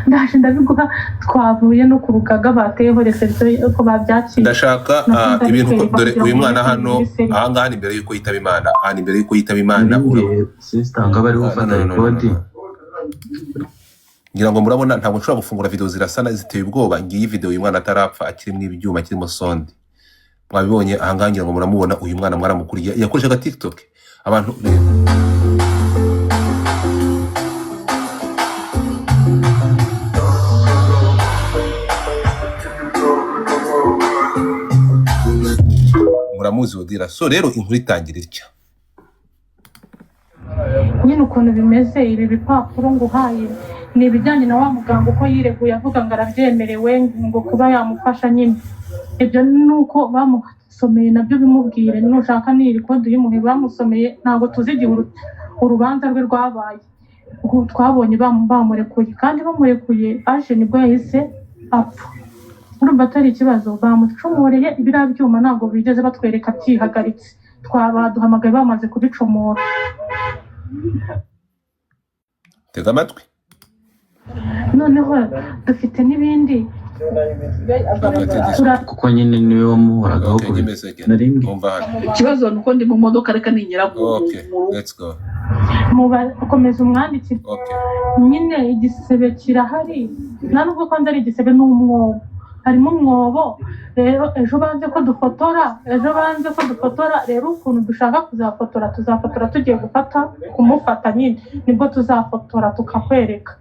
Ndaje ndabiguha, twavuye no ku rugaga bateyeho reception ko babyakiriye. Ndashaka Nako ibintu ndabikwereka dore kugira uyu ngo mwana ubone hano serivisi. ahangaha ni mbere y'uko yitaba Imana, aha ni mbere y'uko yitaba Imana. Narimbwiye sister ngo abe ariwe No, ufata no, no, no, no, record. no. Ngira ngo murabona, ntabwo nshobora gufungura video, zirasana ziteye ubwoba. Ngiyi video uyu mwana atarapfa, akiri mu ibyuma, akirimo sonde. Mwabibonye ahangaha, ngira ngo muramubona uyu mwana, mwaramukuriye, yakoreshaga TikTok. Abantu reba. Muramuzi Odira. So rero inkuru itangira itya. Nyine ukuntu bimeze, ibi bipapuro nguhaye ni ibijyanye na wa muganga, uko yireguye avuga ngo arabyemerewe, ngo kuba yamufasha nyine. Ibyo ni uko bamusomeye nabyo bimubwire, nushaka ni iri kode uyimuhe. Bamusomeye, ntabwo tuzi igihe urubanza rwe rwabaye. Ubu twabonye bamurekuye, kandi bamurekuye aje nibwo yahise apfa. Urumva atari ikibazo? Bamucomoreye biriya byuma, ntabwo bigeze batwereka byihagaritse, twabaduhamagaye bamaze kubicomora. Tega amatwi. Noneho dufite n'ibindi. Kuko nyine niwe wamuhoragaho. Okay, give me a second. Narimbwiye. Umva hano. Ikibazo ni uko ndi mu modoka, reka ningera mu Okay, mu rugo. let's go. Komeza umwandikire. Okay. Nyine igisebe kirahari, nta nubwo kwanza ari igisebe, ni umwobo, harimo umwobo. Rero ejo banze ko dufotora, ejo banze ko dufotora. Rero ukuntu dushaka kuzafotora, tuzafotora tugiye gufata kumufata nyine, nibwo tuzafotora tukakwereka.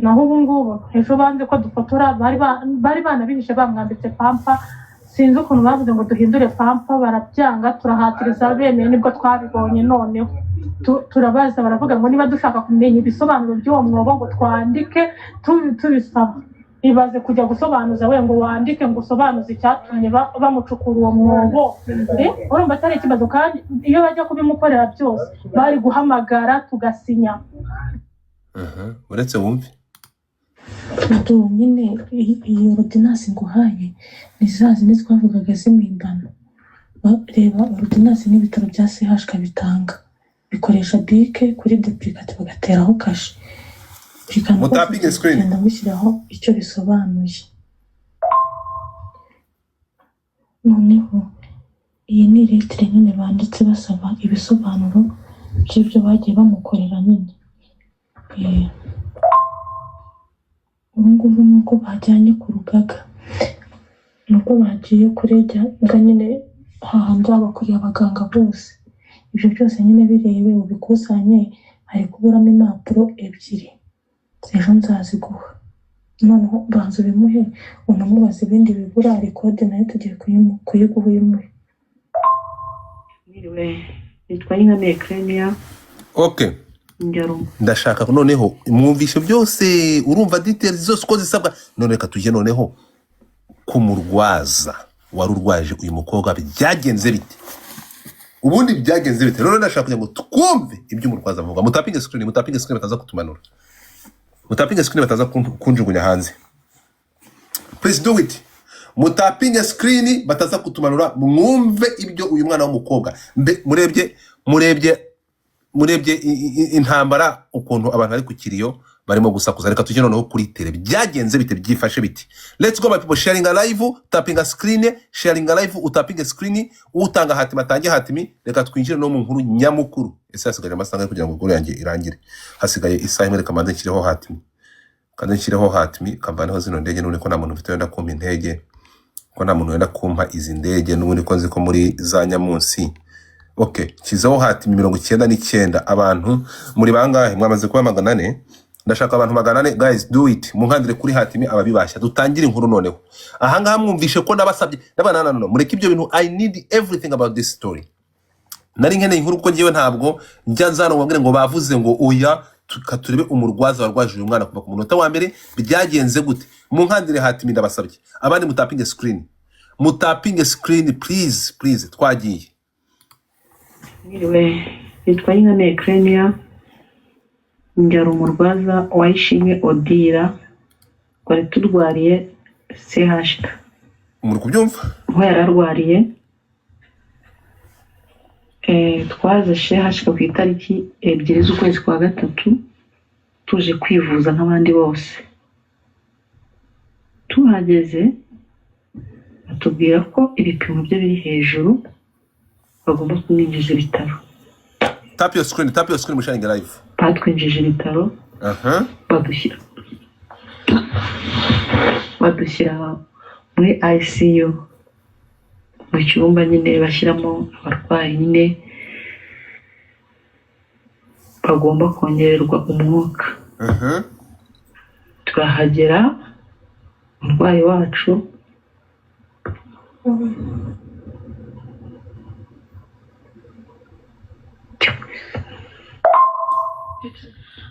Naho ubu ngubu ejo banze ko dufotora, bari banabihishe, bamwambitse pampa. Sinzi ukuntu bavuze ngo duhindure pampa, barabyanga, turahatiriza, bemeye nibwo twabibonye. Noneho turabaza, baravuga ngo niba dushaka kumenya ibisobanuro by'uwo mwobo ngo twandike tubisaba. Ibaze kujya gusobanuza we ngo wandike ngo usobanuze icyatumye bamucukura uwo mwobo. Urumva atari ikibazo? Kandi iyo bajya kubimukorera byose bari guhamagara tugasinya. Uretse wumve. Ubu nyine iyi ordonnance nguhaye ni za zindi twavugaga z'impimbano. Reba ordonnance n'ibitaro bya CHK bitanga, bikoresha bike kuri duplicate bagateraho kashe. Buri kantu kose Mutapinge screen. kugenda mushyiraho icyo bisobanuye. Noneho iyi ni lettre nyine banditse basaba ibisobanuro by'ibyo bagiye bamukorera nyine. Ubu ngubu ni uko bajyanye ku rugaga, ni uko bagiye kurega nyine hahandi babakuriye abaganga bose. Ibyo byose nyine birebe ubikusanye, hari kuburamo impapuro ebyiri, ejo nzaziguha. Noneho banza ubimuhe, unamubaze ibindi bibura. Record nayo tugiye kuyiguha, uyimuhe. Mwiriwe, nitwa Nyinamiye Clenia. Okay. Nyarumo. Ndashaka noneho mwumvishe byose, urumva details zose uko zisabwa. None reka tujye noneho ku murwaza wari urwaje uyu mukobwa. Byagenze bite ubundi? Byagenze bite? Rero ndashaka kugira ngo twumve ibyo umurwaza avuga. Mutapinge screen, mutapinge screen bataza kutumanura, mutapinge screen bataza kunjugunya hanze. Please do it, mutapinge screen bataza kutumanura. Mwumve ibyo uyu mwana w'umukobwa mbe murebye intambara, ukuntu abantu bari ku kiriyo barimo gusakuza. Reka tujye noneho kuri tele. Byagenze bite? Byifashe bite? Let's go, my people. Sharing a live, tapping a screen, sharing a live, utapinge screen, utanga hatimi atange hatimi. Reka twinjire no mu nkuru nyamukuru. Ese hasigaye amasaha angahe kugira ngo inkuru yanjye irangire? Hasigaye isaha imwe. Reka mbanze nshyireho hatimi, kandi nshyireho hatimi kamvaneho zino ndege n'ubundi, ko nta muntu ufite wenda kumpa intege, ko nta muntu wenda kumpa izi ndege n'ubundi, ko nzi ko muri za nyamunsi. Okay, nshyizeho hatimi 99. Abantu muri bangahe? Mwamaze kuba 400. Ndashaka abantu 400. Guys, do it, munkandire kuri hatimi ababibashya, dutangire inkuru noneho. Ahangaha mwumvishe ko nabasabye ndabana. No, no, no, mureke ibyo bintu. I need everything about this story. Nari nkeneye inkuru kuko ngewe ntabwo njya nzana ngo mbabwire ngo bavuze ngo oya. Tuka turebe umurwaza warwaje uyu mwana kuva ku munota wa mbere. Byagenze gute? Munkandire hatimi, ndabasabye. Abandi mutapinge screen, mutapinge screen, please, please. Twagiye. Mwiriwe, nitwa Nyinamiye Clenia, njyara umurwaza wa Ishimwe Odira twari turwariye CHK. Muri kubyumva? Aho yari arwariye, twaje CHK ku itariki 2 z'ukwezi kwa gatatu, tuje kwivuza nk'abandi bose. Tuhageze batubwira ko ibipimo bye biri hejuru, bagomba kumwinjiza ibitaro. Tap your screen, tap your screen, musharinge live. Batwinjije ibitaro, badushyira muri ICU, mu cyumba nyine bashyiramo abarwayi nyine bagomba kongererwa umwuka. Turahagera, umurwayi wacu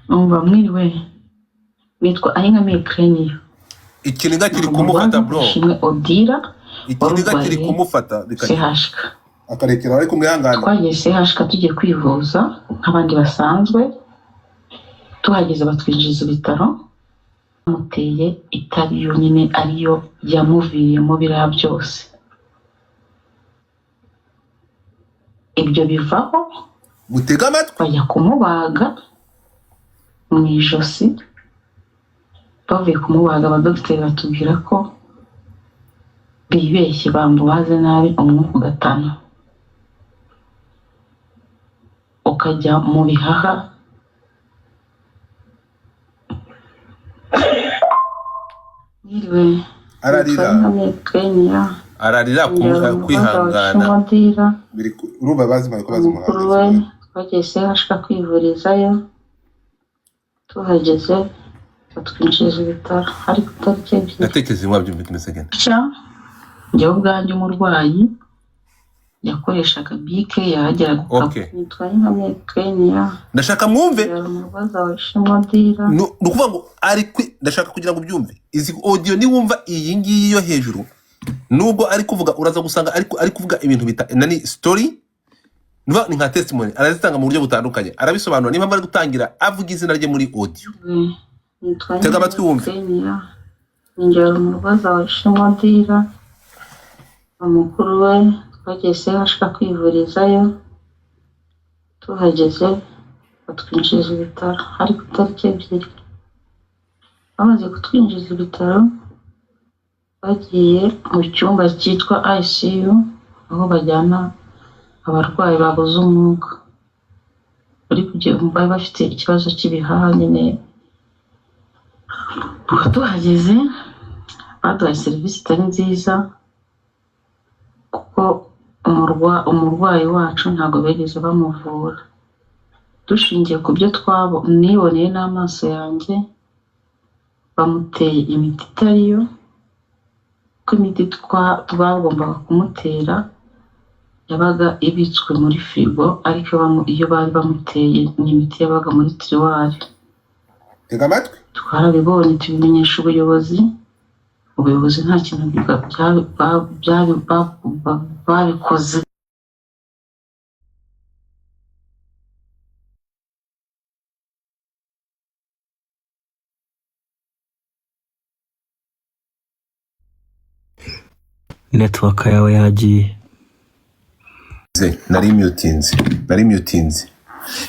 Umva, mwiriwe, nitwa Ayinkamiye Clenia. Ikiniga kiri Umurwaza kumufata, bro. Ishimwe Odira Ikiniga kiri warurwariye kumufata bikajya CHK. Akarekera ariko mwihangane. Twagiye CHK tugiye kwivuza nk'abandi basanzwe, tuhageze batwinjiza ibitaro, bamuteye itari yonyine ariyo yamuviriyemo biriya byose. Ibyo bivaho, Mutege amatwi. bajya kumubaga mu ijosi. Bavuye kumubaga, abadogiteri batubwira ko bibeshye bamubaze nabi, umwuka ugatana ukajya mu bihaha. Mwiriwe. Ararira. Kenya. Ararira kwihangana. Kwihangana. Biri urumva bazimaye ko Umukuru we bazimuhaye. twagiye CHK kwivurizayo, tuhageze batwinjiza ibitaro hari ku itariki 2. Natekereje mwabyumva kimeze gute. Gutya njyewe ubwanjye umurwayi yakoreshaga bike yahageraga. Okay. Nitwa Ayinkamiye Clenia. Ndashaka mwumve. Umurwaza wa Ishimwe Odira. Ni ukuvuga ngo ari ndashaka kugira ngo ubyumve, izi audio niwumva iyi ngiyi yo hejuru, nubwo ari kuvuga uraza gusanga ari kuvuga ibintu bita nani story, ni nka testimony, arazitanga mu buryo butandukanye, arabisobanura niba ari gutangira avuga izina rye muri audio. Nitwa Tega amatwi wumve. Clenia, ninjye umurwaza wa Ishimwe Odira. Umukuru we twagiye CHK kwivurizayo, tuhageze batwinjiza ibitaro hari ku itariki 2. Bamaze kutwinjiza ibitaro, bagiye mu cyumba cyitwa ICU, aho bajyana abarwayi babuze umwuka, bari kujya bari bafite ikibazo cy'ibihaha nyine. Tuhageze baduhaye serivisi itari nziza, kuko umurwayi wacu ntabwo bigeze bamuvura. Dushingiye ku byo twabo niboneye n'amaso yanjye, bamuteye imiti itariyo, ko imiti twagombaga kumutera yabaga ibitswe muri firigo, ariko iyo bari bamuteye ni imiti yabaga muri tiriwari. Tega amatwi. Twarabibonye tubimenyesha ubuyobozi, ubuyobozi nta kintu babikoze. Network yawe yagiye. Nari mutinze.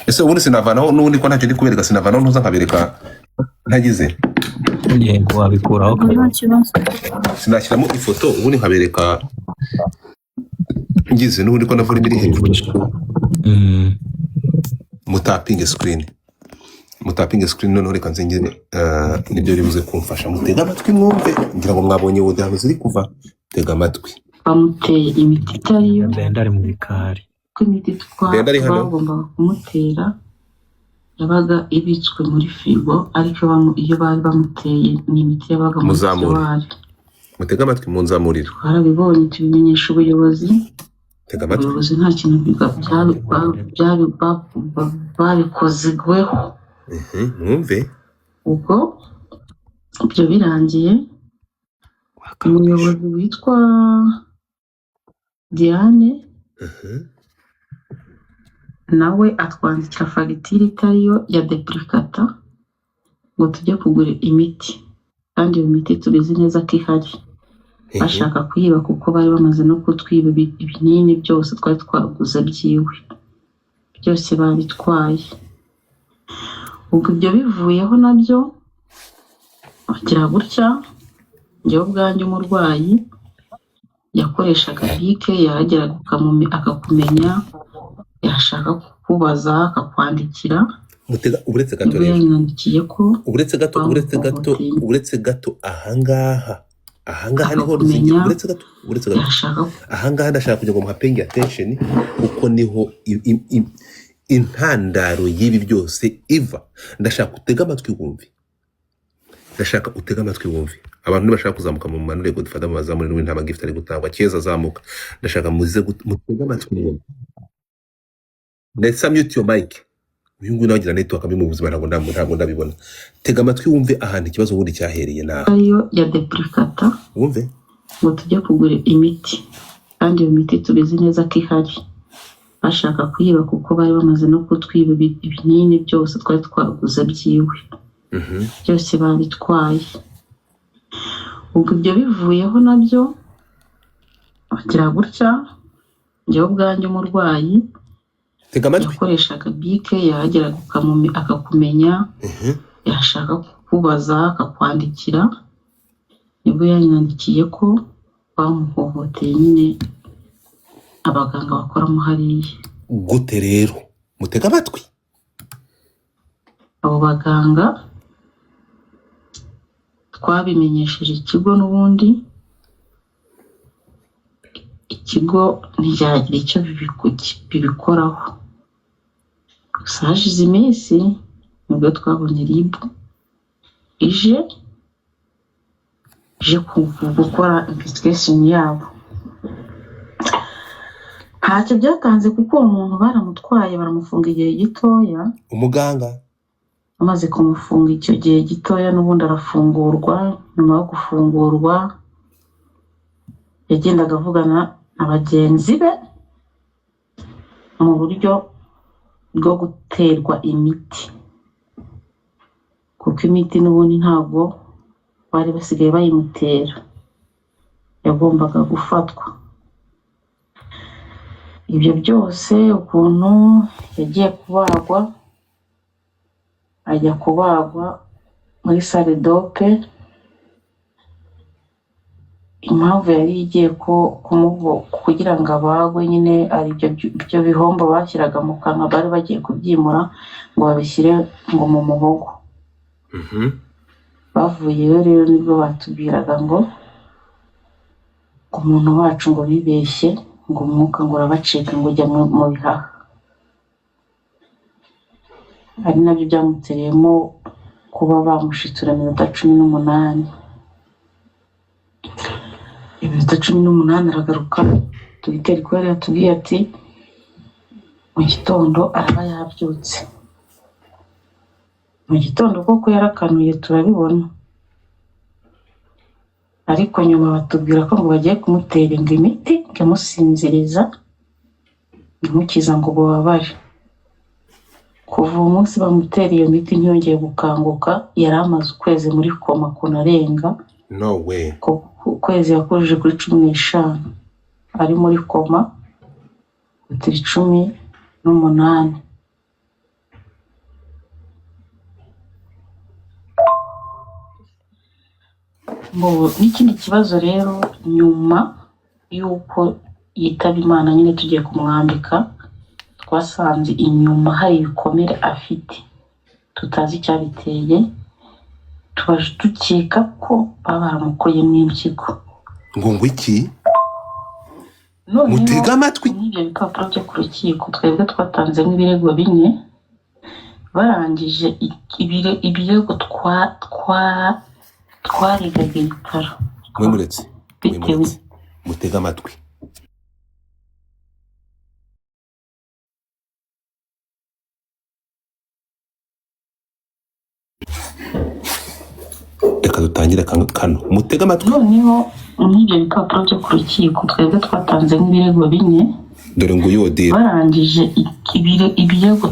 Ese ubundi sinavanaho n'ubundi ko ntacyo ndi kubereka, sinavanaho ntuza nkabereka ntagize? Yego, wabikuraho. Nta kibazo. Sinashyiramo ifoto ubundi nkabereka ngize n'ubundi ko na volume iri hejuru? Mutapinge screen, mutapinge screen. Noneho reka nze ngire nibyo biri buze kumfasha. Mutege amatwi mwumve, ngira ngo mwabonye audio ziri kuva. Tega amatwi. Bamuteye imiti itariyo. Benda ari mu bikari. Ko imiti Benda ari hano. twagombaga kumutera yabaga ibitswe muri firigo, ariko iyo bari bamuteye ni imiti yabaga muri Muzamure. tiriwari. Mutege amatwi munzamurire. Twarabibonye tubimenyesha ubuyobozi, Tega amatwi. ubuyobozi nta kintu babikozweho. Mwumve. Ubwo ibyo birangiye, umuyobozi witwa Diane nawe atwandikira fagitire itariyo ya depurikata ngo tujye kugura imiti, kandi iyo miti tubizi neza ko ihari. Bashaka kuyiba kuko bari bamaze no kutwiba ibinini byose twari twaguze byiwe, byose babitwaye. Ubwo ibyo bivuyeho nabyo bagira gutya Njyewe ubwanjye umurwayi yakoreshaga bike, yahageraga akakumenya, yashaka kukubaza akakwandikira. Mutega, uretse gato. Nibwo Rero yanyandikiye ko uretse gato, uretse gato, bamuhohoteye. Uretse gato, ahangaha niho ruzingiye. Akakumenya, Uretse gato, uretse gato. yashaka Ahangaha ndashaka kugira ngo muhapayinge attention, kuko niho intandaro y'ibi byose iva. Ndashaka utege amatwi wumve, ndashaka utege amatwi wumve. Abantu nibashaka kuzamuka mu manure, Godfather mubazamure, n'ubundi nta gift ari gutangwa. Keza azamuka. Ndashaka muze mutege amatwi mwumve. Ndetse mute your mic. Uyu nguyu nawe agira network mbi mu buzima, ntabwo ndabibona. Tega amatwi wumve ahantu ikibazo ubundi cyahereye naha. Ariyo ya depurikata Wumve. ngo tujye kugura imiti, kandi iyo miti tubizi neza ko ihari, bashaka kuyiba kuko bari bamaze no kutwiba ibinini byose twari twaguze byiwe. Byose babitwaye. Ubwo ibyo bivuyeho nabyo bagira gutya, njyewe ubwanjye umurwayi Tega amatwi. yakoreshaga bike, yahageraga akakumenya, yashaka kukubaza akakwandikira. Nibwo yanyandikiye ko bamuhohoteye nyine, abaganga bakoramo hariya. Gute rero? Mutega amatwi. Abo baganga twabimenyesheje ikigo, n'ubundi ikigo nticyagira icyo bibikoraho. Gusa hashize iminsi nibwo twabonye RIB ije gukora investigation yabo. Ntacyo byatanze kuko uwo muntu baramutwaye, baramufunga igihe gitoya. Umuganga. Amaze kumufunga icyo gihe gitoya, n'ubundi arafungurwa. Nyuma yo gufungurwa yagendaga avugana na bagenzi be mu buryo bwo guterwa imiti, kuko imiti n'ubundi ntabwo bari basigaye bayimutera, yagombaga gufatwa. Ibyo byose, ukuntu yagiye kubagwa, ajya kubagwa muri salle d'op, impamvu yari igiye ko kugira ngo abagwe nyine ari ibyo bihombo bashyiraga mu kanwa, bari bagiye kubyimura ngo babishyire ngo mu muhogo. Bavuyeyo rero nibwo batubwiraga ngo umuntu wacu ngo bibeshye, ngo umwuka ngo urabacika, ngo ujya mu bihaha, ari nabyo byamutereyemo kuba bamushitura iminota 18. Iminota 18 aragaruka. Dogiteri ko yari yatubwiye ati mu gitondo araba yabyutse. Mu gitondo koko yarakanuye, turabibona, ariko nyuma batubwira ko ngo bagiye kumutera ngo imiti ngo imusinziriza, ngo imukiza ngo ububabare. Kuva uwo munsi bamutera iyo miti ntiyongeye gukanguka. Yari amaze ukwezi muri koma kunarenga. No way. Ku kwezi yakujije kuri 15 ari muri koma, turi 18. N'ikindi kibazo rero, nyuma y'uko yitaba Imana nyine tugiye kumwambika, twasanze inyuma hari ibikomere afite tutazi icyabiteye, tuba dukeka ko baba baramukuyemo impyiko. Ngo iki? Noneho Mutege amatwi. muri ibyo bipapuro byo ku rukiko, twebwe twatanzemo ibirego bine. Barangije ibirego twaregaga ibitaro Mwe muretse, mwe bitewe muretse, mutege amatwi. Reka dutangire kano, mutege amatwi. Noneho muri ibyo bipapuro byo ku rukiko, twebwe twatanzemo ibirego bine. Dore nguyu Odile. Barangije ibirego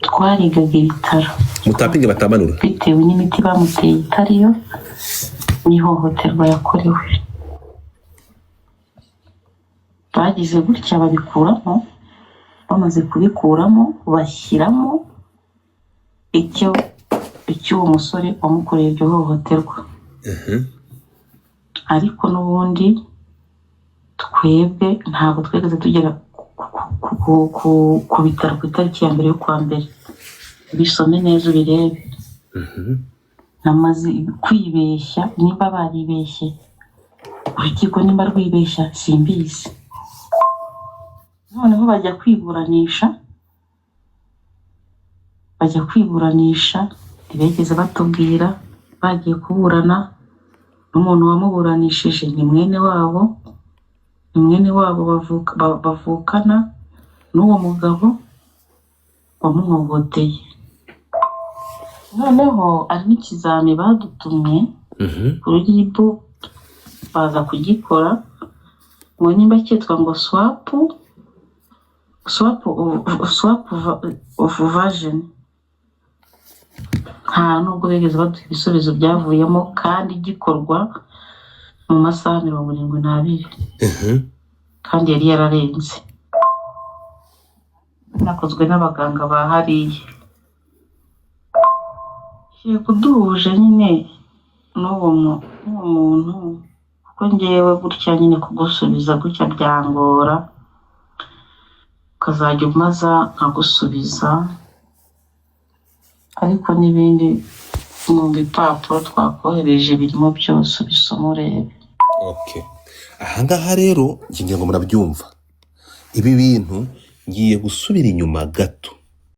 twaregaga ibitaro Mutapinge batamanura. bitewe n'imiti bamuteye itariyo n'ihohoterwa yakorewe, bagize gutya babikuramo. Bamaze kubikuramo bashyiramo icy'uwo musore wamukoreye iryo hohoterwa. Ariko n'ubundi twebwe ntabwo twigeze tugera ku bitaro ku itariki ya mbere y'ukwa mbere. Bisome neza ubirebe. Namaze kwibeshya, nimba baribeshye, urukiko nimba rwibeshya simbizi. Noneho bajya kwiburanisha, ntibigeze batubwira. Bagiye kuburana n'umuntu wamuburanishije ni mwene wabo bavukana n'uwo mugabo wamuhohoteye. Noneho ari n'ikizami badutumye kuri RIB, baza kugikora ngo nimba cyitwa ngo swab of vagin. Nta nubwo bigeze baduha ibisubizo byavuyemo, kandi gikorwa mu masaha 72, kandi yari yararenze. Nakozwe n'abaganga ba hariya. Yego, duhuje nyine n'uwo muntu, kuko ngewe gutya nyine kugusubiza gutya byangora, ukazajya umaza nkagusubiza. Ariko n'ibindi mu bipapuro twakohereje birimo byose, ubisoma urebe. Okay, ahangaha rero ngira ngo murabyumva ibi bintu. Ngiye gusubira inyuma gato.